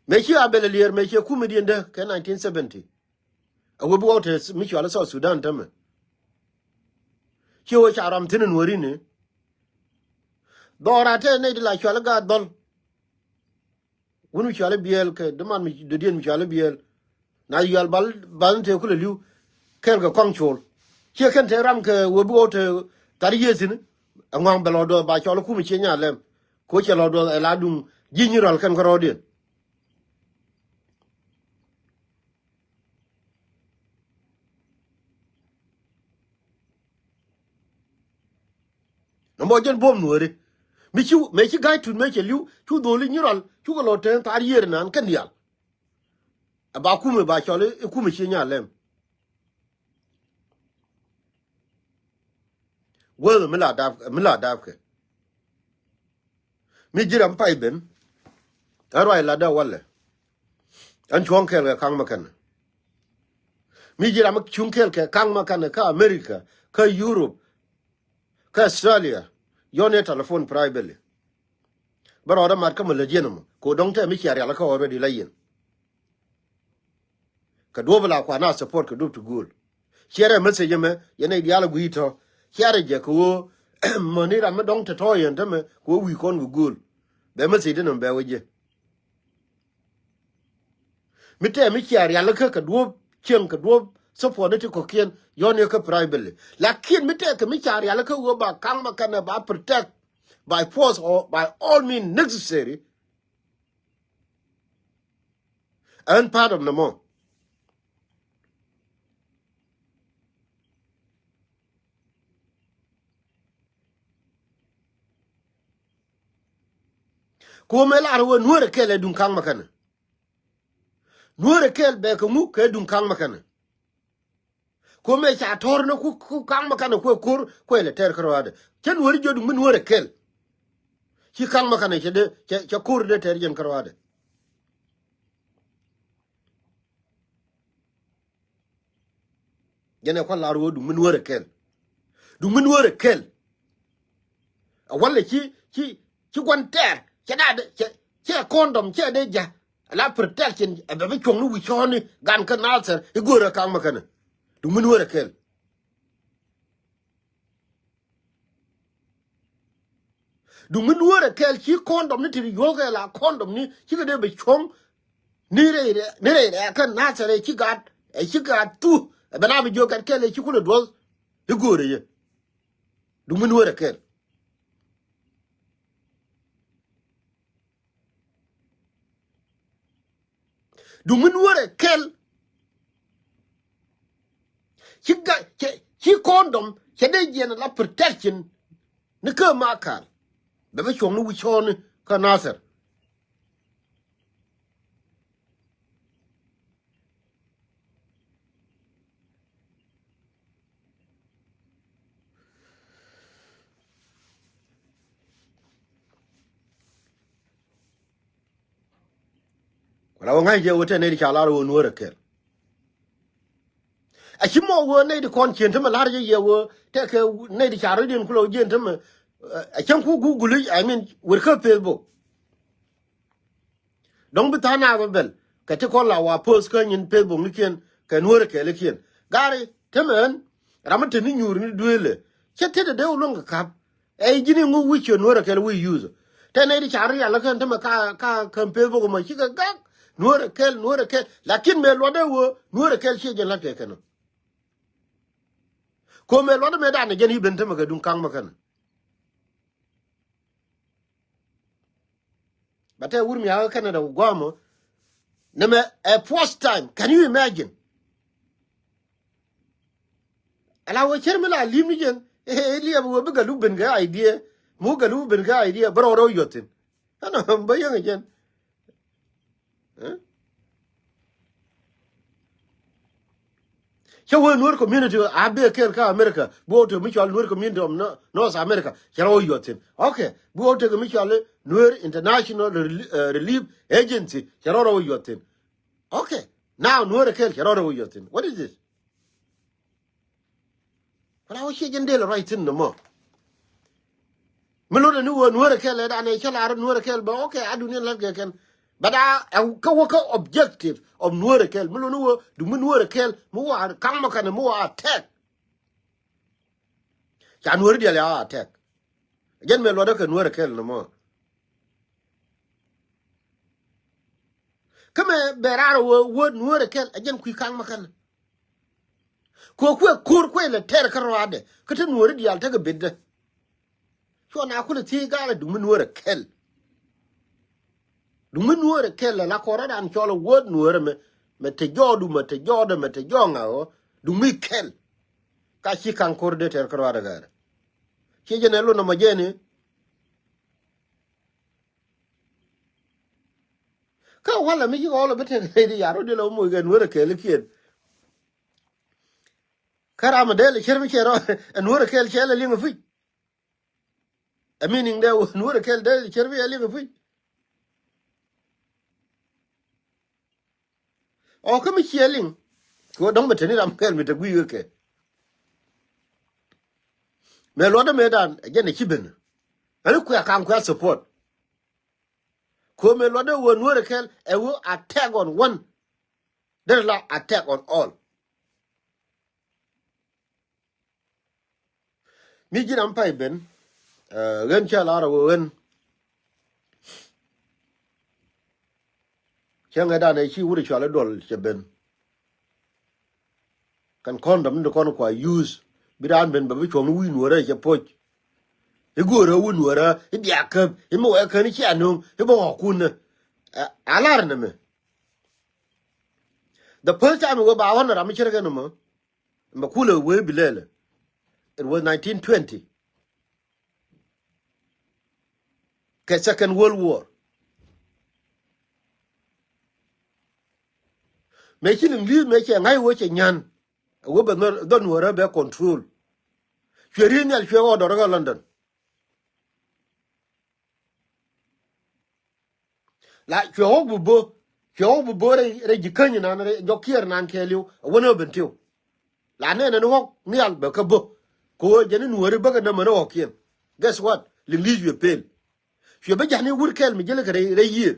Mëë ci Abel Alier mëë ciɛ kumɛ diɛn dee kɛ nineteen seventy. A wee bi wä tɛ mi cual South Sudan tämɛ. Ciɛ wee ca ram thi̱n in wä rin ni. Dhɔra tɛ nɛy di la cual gaat dhɔl. Wun mi cuali biɛɛl kɛ däman mi dödiɛn mi cuali biɛɛl. Na yual bal bal ni tëë kulɛ li̱w kɛl kɛ kɔaŋ col. Ciɛ kɛn tëë ram kɛ wee bi ɣɔw tëë thar yiëë thi̱n. Ɛ ŋɔaŋ bɛ lɔ duɔth ba cɔl kum ciɛ nya lɛm. Ko cɛ lɔ duɔth ɛ la duŋ ji̱ nyi rɔl kɛn kärɔɔdiɛn. Nɔmɔ jɛn buɔ̱m nuɔ̱ɔ̱ri. Mi ci mëë ci ga̱a̱c tut mëë cɛ li̱w cu dholi nyi rɔl cukɛ lɔ teŋ thar yiëër nan kɛn diaal. Ɛ ba kumɛ ba cɔl i̱ kumɛ ci nya lɛm. Wee mi la dap mi la dap kɛ. Mi ji̱ ram pay ben. Ɛ ruac latdä walɛ. Ɛn cuɔ̱ŋ kɛɛl kɛ ka̱ŋ mɛ kɛnɛ. Mi ji̱ ram cuŋ kɛɛl kɛ ka̱ŋ mɛ kɛnɛ kä America, kä Europe, kä Australia. Yɔn yɛ telephone privately. Bä rɔɔdä mat kä mɛ lät yɛn ɛmɔ kɛ dɔ̱ŋ tɛ mi cia rial kä already la yɛn. Kɛ duɔ̱p la kuan a support kɛ duɔ̱p ti go̱o̱l. Share message ɛmɛ yɛn nɛy diaal a gui̱i̱ tɔ̱. Share jɛ kɛ ɣöö mäni ram mi dɔ̱ŋ te tɔ̱ yɛn tämɛ kɛ ɣöö wi̱i̱ kɔn kɛ go̱o̱l. Bɛ message dee nɔm bɛ wä jɛ. Mi tɛm mi cia rialikä kɛ duɔ̱p cieŋ kɛ duɔ̱p support ni ti kɔ̱kiɛn yɔ̱n yɛ kä privately. Lakin mi tɛk kɛ mi cia rialikä ɣöö ba ka̱ŋ ma kɛnɛ ba protect by force or by all means necessary. Ɣän part of nɔmɔ. Kuɔmɛ lar wä Nuäärɛ kɛl ɛ duŋ ka̱ŋ mɛ kɛnɛ. Nuäärɛ kɛl bɛ kɛ ŋuk kɛ duŋ ka̱ŋ mɛ kɛnɛ. Kuɔmɛ ca tɔ̱r ni ku, ku ka̱ŋ mɛ kɛnɛ kuɛ ko̱r kuɛ lɛ tɛr kärɔadɛ. Cä Nuäärɛ jiɔ duŋ mi Nuäärɛ kɛl. Ci ka̱ŋ mɛ kɛnɛ cɛ dee, cɛ, cɛ ko̱r dee tɛr jɛn kärɔadɛ. Jɛn ɛ kua̱r lar ɣöö duŋ mi Nuäärɛ kɛl. Duŋ mi Nuäärɛ kɛl. Ɛ walɛ ci, ci, ci gua̱n tɛɛr cɛ da̱a̱ dee cɛ, cɛ condom cɛ dee ja̱. Ala protection ɛ bɛ bi cuɔ̱ŋni wi̱c cɔ̱ɔ̱ni gan kä Nathɛr i̱ göörä ka̱ŋ mɛ kɛnɛ. Duŋ mi Nuäärɛ kɛl. Duŋ mi Nuäärɛ kɛl ci condom ni ti yuɔ̱k kɛ la condom ni cikɛ dee bɛ cuɔ̱ŋ ni rɛy rɛ, ni rɛy rɛ kä Nathɛr ɛ ci gat, ɛ ci gat thu ɛ bɛ na bi jiök gat kɛl ɛ ci kulɛ duɔth i̱ göörä yɛ. Duŋ mi Nuäärɛ kɛl. Duŋ mi Nuäärɛ kɛl. Ci ga, ci, ci condom cɛ dee jiɛn la protection ni kä Makal. Bɛ bɛ cuɔ̱ŋ ni wi̱c cɔ̱ɔ̱ni kä Nathɛr. Ku la wä ŋa̱c jɛ wä tɛ nɛy ti ca lar wä Nuäärɛ kɛl. A ci mɔ wä nɛy ti kɔn cien tämɛ lar jɛ yɛ wä tɛ kɛ nɛy ti ca rɔ̱diɛn ku la wä jiɛn tämɛ. A cäŋ ku Google, I mean, wër kä Facebook. Dɔ̱ŋ bi tha̱a̱ŋ naath bä bɛl kɛ ti kɔn la wa post kä nyin Facebook nikiɛn kɛ Nuäärɛ kɛɛlikiɛn. Gari temɛ ɣän ram mi te ni nyuur ni dueelɛ cä tetdɛ dee wä luäŋ kɛ ka̱p. Ɛ ji̱n iŋu wi̱c ciö Nuäärɛ kɛɛl wi̱i̱ yuuth. Te nɛy ti ca rial kɛn temɛ ka, ka kɛn Facebook mɔ cikɛ gak Nuäärɛ kɛɛl, Nuäärɛ kɛɛl. Lakin mëë luɔtdɛ wä Nuäärɛ kɛɛl ciɛ jɛn la̱t kɛ kɛn ɔ. Ko mëë luɔtdɛ mëë danɛ jɛn i̱ ben temɛ kɛ duŋ ka̱ŋ mɛ kɛn. Ba tɛ wur mi a kä Canada ku guamɔ. Nɛmɛ ɛ first time. Can you imagine? Ala wä cär mi la lim ni jɛn. Ɛ liɛp wä bi galu ben kɛ idea. Mu galu ben kɛ idea. Bä rɔw rɔw yuɔthin. Ɛnɔ bä yäŋ jɛn. Cä wee Nuer community a bee ker kä America, bi wä tek mi cɔal Nuer community of North America cɛ rɔ wä yuɔth thin. Okay, bi wä tek mi cɔal Nuer International Relief Agency cɛ rɔ rɔ wä yuɔth thin. Okay, now Nuer kel cɛ rɔ rɔ wä yuɔth thin. What is this? Wala wä ciɛ jɛn del ruac thin nɔmɔ. Mi lotdɛ ni wä Nuäärɛ kɛl ɛ danɛ cä lar Nuäärɛ kɛl bä, okay, a duniɛn lät kɛ kɛn. But a kä wä kä objective of Nuäärɛ kɛl mi lotdɛ ni wä du mi Nuäärɛ kɛl mi wä a kaŋ mɔ kɛn mi wä a attack. Ca Nuäärɛ diɛl ya a attack. Jɛn mɛ luɔtdä kɛ Nuäärɛ kɛl nɔmɔ. Kä mɛ bɛ raar wä wä Nuäärɛ kɛl a jɛn kui̱ kaŋ mɔ kɛn. Kɛ kuɛ ko̱r kuɛ lɛ tɛr kä ruaadɛ kä te Nuäärɛ diaal tekɛ betdɛ. Cuɔ na kulɛ thiec gaarɛ duŋ mi Nuäärɛ kɛl. Duŋ mi Nuäärɛ kɛl la kɔrɛ dan cɔl a word Nuäärɛ mɛ, mɛ te jɔɔdu mɛ te jɔɔdɛ mɛ te jɔɔ ŋa̱ ɣɔ duŋ mi kɛl. Ka ci kaŋ ko̱r dee tɛr kä ruaadɛ gaarɛ. Ciɛ jɛn ɛ lon nɔmɔ jɛn i̱. Kä walɛ mi ci ɣɔl bi tek rɛy di yar wä di la wä moc kɛ Nuäärɛ kɛɛlikiɛn. Kä ram mi dee lɛ cär mi cɛ rɔ ɛ Nuäärɛ kɛɛl cɛ lɛ liŋ ɛ pi̱c. Ɛ meaning dee wä Nuäärɛ kɛɛl dee lɛ cär mi cɛ liŋ ɛ pi̱c. Ɔ kä mi ciɛ liŋ kɛ wä dɔ̱ŋ mi te ni ram kɛɛl mi te gui̱i̱ wekɛ. Mɛ luɔtdä mëë dan ɛ jɛn ɛ ci ben. Ɛn kuɛ kaŋ kuɛ support. Ko mɛ luɔtdɛ wä Nuäärɛ kɛl ɛ wä attack on one. Derɛ la attack on all. Mi ji̱n am pay ben ɣän cä lar ɛ wä ɣän. Cäŋɛ dan ɛ ci wut ɛ cual i̱ duɔl cɛ ben. Kɛn condom ni ti kɔn kua use bi raan ben bɛ bi cuɔ̱ŋ ni wi̱i̱ Nuäärä cɛ poc. I̱ go̱o̱rä wi̱i̱ Nuäärä i̱ bia käp i̱ mi wɛ kän i̱ cia nöŋ i̱ bä ɣɔ̱kun ni. A lar ni mi. The first time wee ba ɣɔn ram mi cär kɛn mɔ, mɛ kulɛ wee bi lɛlɛ. It was nineteen twenty. Kɛ Second World War. Mëë ci liŋ li̱i̱th mëë cɛ ŋa̱c wee cɛ nyan. Wee bɛ dhɔn wee rɛ bɛ control. Cuɛ ri̱i̱n nhial cuɛ ɣɔɔ dɔr kä London. La cuɛ ɣɔk bi bo̱, cuɛ ɣɔk bi bo̱ rɛy, rɛy ji̱ käny nan, rɛy jɔk kiɛɛr nan kɛɛliw, a wänä ben tiw. La nɛnɛ ni ɣɔk nhial bɛ kä bo̱. Kɛ ɣöö jɛn ni nuääri bäkɛ nɛmɛ ni ɣɔkiɛn. Guess what? Liŋ li̱i̱th cuɛ pel. Cuɛ bä ja̱ni wur kɛl mi ji̱lɛ kɛ rɛy, rɛy yiëër.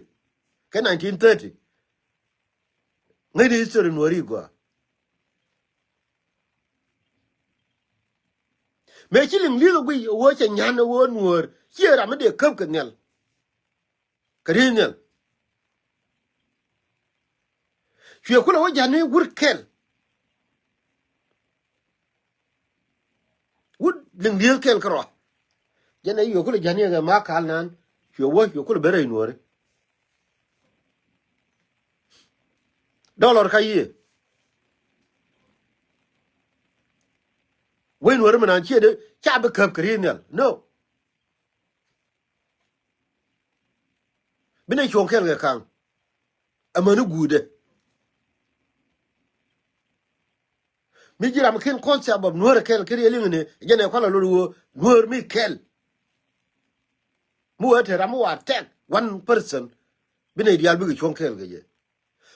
Kɛ nineteen thirty. Ŋäcni history nuääri gɔaa. Mëë ci liŋ li̱th ɛ guiy ɛ ɣöö cɛ nyan ɛ ɣöö nuäär ciɛ ram mi dee käp kɛ nhial. Kɛ ri̱i̱c nhial. Cuɛ kulɛ wä ja̱ni wur kɛl. Wut liŋ li̱th kɛl kärɔa. Jɛn ɛ cuɛ kulɛ ja̱ni ɛ kɛ ma kal nan. Cuɛ wä cuɛ kulɛ ben rɛy nuääri. Dollar ka yiëë. Wec nuääri mi nan ciɛ dee ca bi käp kɛ ri̱i̱c nhial. No. Bi nɛ cuɔ̱ŋ kɛl kɛ ka̱ŋ. Amäni guutdɛ. Mi ji̱ ram ken concept of nuäär kɛl kɛ riɛl iŋni jɛn ɛ kualɛ lot ɣöö nuäär mi kɛl. Mi wee te ram mi wa tɛk one person. Bi nɛ diaal bikɛ cuɔ̱ŋ kɛl kɛ jɛ.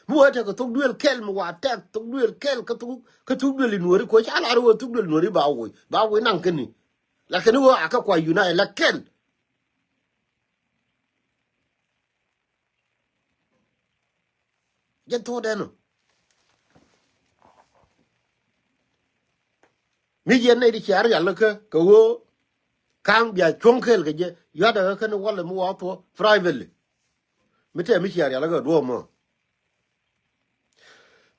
Mi wee tekɛ thok duëël kɛl mi wa tɛk thok duëël kɛl kä thok, kä thok duëël in weri kuɔ̱c ca lar wee thok duëël in weri ba woc, ba woc naŋ käni. Lakin wee a kä kua unite la kɛl. Jɛn thok dɛn ɔ. Mi jiɛn nɛy ti cia rial kä kɛ ɣöö ka̱ŋ bia cuɔ̱ŋ kɛɛl kɛ jɛ yua̱tdɛ kä kɛn walɛ mi wa thuɔ̱k privately. Mi tɛm mi cia rial kä duɔ̱ɔ̱p mɔ.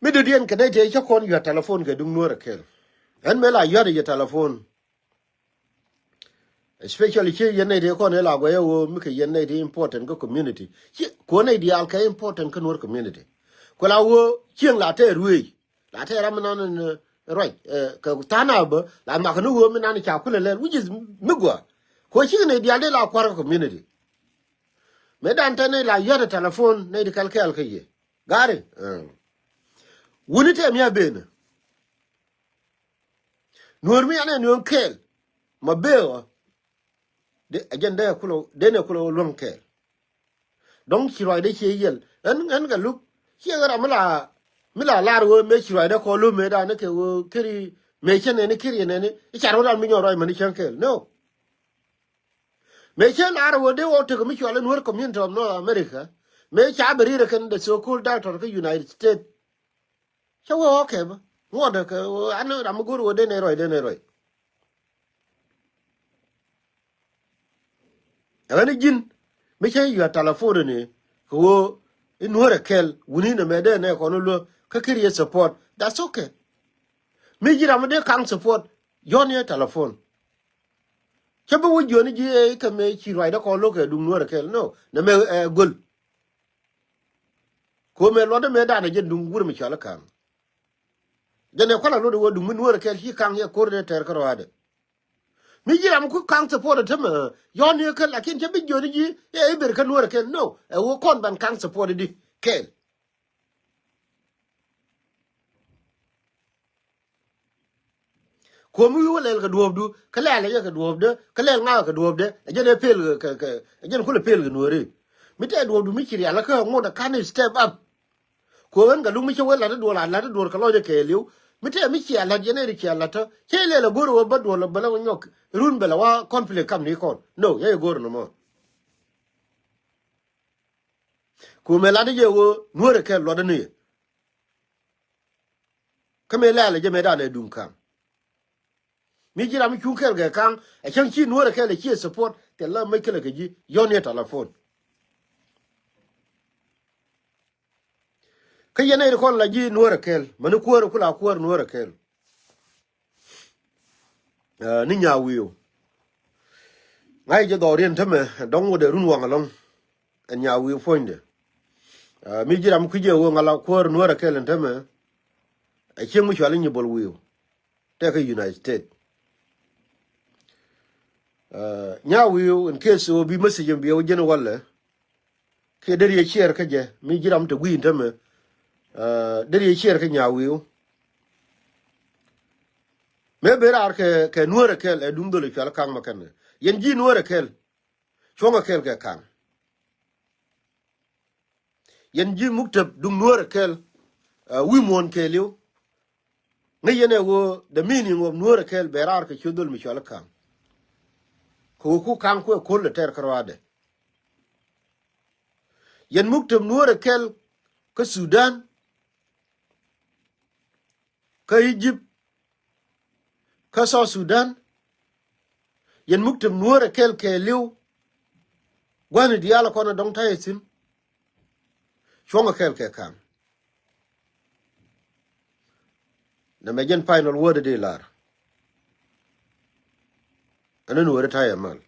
Mi dödiɛn kɛ nɛy tëë cä kɔn yua̱t telephone kɛ duŋ nuäär ɛ kɛl. Ɛn mëë la yua̱t ɛ yɛ telephone. Especially ci yɛn nɛy tëë kɔn ëë la guɛy ɛ ɣöö mi kɛ yɛn nɛy tëë important kä community. Ci kuɔn nɛy diaal kɛ important kä nuäär community. Kuɛ la ɣöö cieŋ la tɛɛr ruëëc. La tɛɛr ram mi nan ruac kɛ tha̱a̱ŋ a bä la nhɔakä ni ɣöö mi nan ca kulɛ lɛl, which is mi gɔaa. Kuɛ cikɛ nɛy diaal dee la kua̱r kä community. Mëë dan tɛn nɛy la yua̱t ɛ telephone nɛy ti kɛl kɛɛl kä yɛ. Gari. Wuni tɛm ya ben. Nuäär mi anɛ nuäär kɛɛl. Ma bee ɣä. Dee, ɛ jɛn dee kulɛ, dee nɛ kulɛ luäŋ kɛɛl. Dɔ̱ŋ ci ruacdɛ ciɛ yiɛl. Ɣän, ɣän kɛ luk. Ciɛ ɣän ram mi la, mi la lar ɣöö mëë ci ruacdɛ kɔn lo̱m mëë danɛ kɛ ɣöö keri mëë cä nɛni keri nɛni. I̱ car ɣän ram mi nyɔk ruac mäni cäŋ kɛɛl. No. Mëë cä lar ɣöö dee wä tek mi cual in wär community of North America. Mëë ca bɛ rir kɛn the so-called doctor kä United States. Cä wee ɣɔ̱k kɛ bä ŋuɔ̱t kɛ an ram mi go̱r ɣöö den ɛ rɔy, den ɛ rɔy. Ɛ ɣän ji̱n mi cä yua̱t telephone ni kɛ ɣöö in nuäär ɛ kɛl wuni nɛ mɛ den ɛ kɔn luäk kä kir yɛ support. That's okay. Mi ji̱ ram mi dee kaŋ support yɔ̱n yɛ telephone. Cä bi wä jiɔni ji̱ ɛ kɛ mɛ ci ruacdä kɔn lo̱k kɛ duŋ nuäär ɛ kɛl. No, nɛ mɛ ɛ göl. Ko̱mɛ luɔtdä mëë danɛ jɛn duŋ wur mi cɔal i̱ ka̱ŋ. Jɛn ɛ kualɛ luɔt iwä duŋ mi nuäär kɛl ci ka̱ŋ yɛ ko̱r dee tɛɛr kä rɔaadɛ. Mi ji̱ ram ku ka̱ŋ support ɛ tämɛ yɔ̱n ni kä lakin cä bi jiöni ji̱ ɛ i̱ ber kä nuäär kɛl. No, ɛ wä kɔn ban ka̱ŋ support di kɛl. Kuɔmi wi̱i̱ wä lɛl kɛ duɔ̱ɔ̱pdu kä lɛl ɛ jɛ kɛ duɔ̱ɔ̱pdä kä lɛl ŋa̱k kɛ duɔ̱ɔ̱pdä ɛ jɛn ɛ pel kɛ, kɛ ɛ jɛn kulɛ pel kɛ nuɔ̱ɔ̱ri. Mi tɛɛ duɔ̱ɔ̱pdu mi ci rial kä ŋot ɛ ka̱n step up. Kuɔ̱k ɛn kɛ luk mi cä wä la̱t i̱ duɔ̱ɔ̱r a la̱t i̱ duɔ̱ɔ̱r kɛ lɔc ɛ kɛɛliw mi tɛɛ mi cia la̱t yɛn ɛ ri cia la̱t tä cä ilɛl ɛ go̱r ɛ wä bä duɔ̱ɔ̱r lɛ bä lɛ wä nyɔk run bɛ lɛ wa conflict kam ni kɔn. No, yɛ i̱ go̱r nɔmɔ. Kuɔmɛ lat i̱ jɛ wä nuɔ̱ɔ̱r ɛ kɛɛl luɔt ɛn i̱. Kä mëë lɛl ɛ jɛ mëë danɛ duŋ ka̱ŋ. Mi ji̱ ram mi cuŋ kɛɛl kɛ ka̱ŋ ɛ cäŋ ci nuɔ̱ɔ̱r ɛ kɛɛl ɛ ci ɛ support thil la mec kɛlɛ kɛ ji̱ yɔ̱n yɛ telephone. Kä yɛn ɛ ri kɔn la ji̱ nuɔ̱ɔ̱r ɛ kɛɛl mäni kuäär ɛ kula kuäär nuɔ̱ɔ̱r ɛ kɛɛl. Ni nyawi̱i̱w ŋa̱c jɛ dhɔriɛn tämɛ dɔ̱ŋ wä dee run waŋ ɛlɔ̱ŋ. Ɛn nyawi̱i̱w puɔ̱nydɛ. Mi ji̱ ram kui̱c ɛ ɣöö ŋa̱ la kuäär nuäär ɛ kɛl ɛn tämɛ. A cieŋ mi cual i̱ Nyibol Wi̱i̱w. Tɛk kä United States. Nyawi̱i̱w in case ɣöö bi message in bi ɣä wä jiɛn walɛ. Kiɛ deri yɛ share kä jɛ mi ji̱ ram te gui̱i̱n tämɛ. Deri yɛ share kä Nyawi̱i̱w. Mëë ben raar kɛ, kɛ Nuäärɛ kɛl ɛ duŋ dhol cual Kaŋ ma kɛn kɛ. Yɛn ji̱ Nuäärɛ kɛl. Cuɔ̱ŋɛ kɛl kɛ Kaŋ. Yɛn ji̱ muktäp duŋ Nuäärɛ kɛl. Wi̱i̱ muɔ̱ɔ̱n kɛɛliw. Ŋäc yɛn ɛ ɣöö the meaning of Nuäärɛ kɛl bɛ raar kɛ ciöt dhol mi cual Kaŋ. Kɛ ɣöö ku Kaŋ kuɛ ko̱l ɛ tɛr kä ruaadɛ. Yɛn muktäp Nuäärɛ kɛl kä Sudan, kä Egypt, kä South Sudan. Yɛn muktäp Nuäärɛ kɛl kɛɛliw. Gua̱ni diaal kɔn ɛ dɔ̱ŋ ta̱yɛ thi̱n. Cuɔ̱ŋɛ kɛl kɛ Kaŋ. Nɛmɛ jɛn final word di lar. Ɛn ni Nuäärɛ ta̱yɛ mal.